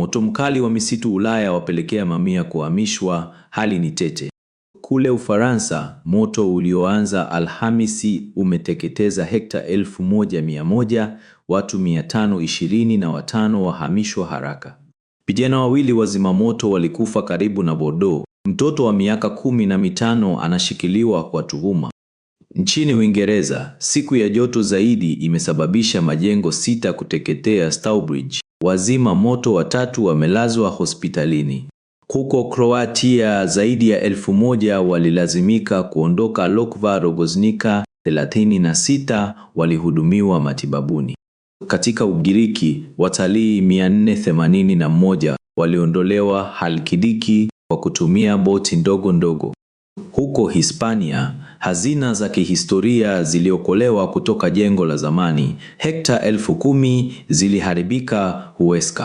Moto mkali wa misitu Ulaya wapelekea mamia kuhamishwa, hali ni tete. Kule Ufaransa, moto ulioanza Alhamisi umeteketeza hekta 1,100, watu 525 wahamishwa haraka. Vijana wawili wa zimamoto walikufa karibu na Bordeaux. Mtoto wa miaka 15 anashikiliwa kwa tuhuma. Nchini Uingereza, siku ya joto zaidi imesababisha majengo 6 kuteketea Stourbridge. Wazima moto watatu wamelazwa hospitalini. Huko Kroatia, zaidi ya 1,000 walilazimika kuondoka Lokva Rogoznica, 36 walihudumiwa matibabuni. Katika Ugiriki, watalii 481 waliondolewa Halkidiki kwa kutumia boti ndogo ndogo. Huko Hispania, hazina za kihistoria ziliokolewa kutoka jengo la zamani, hekta 10,000 ziliharibika Huesca.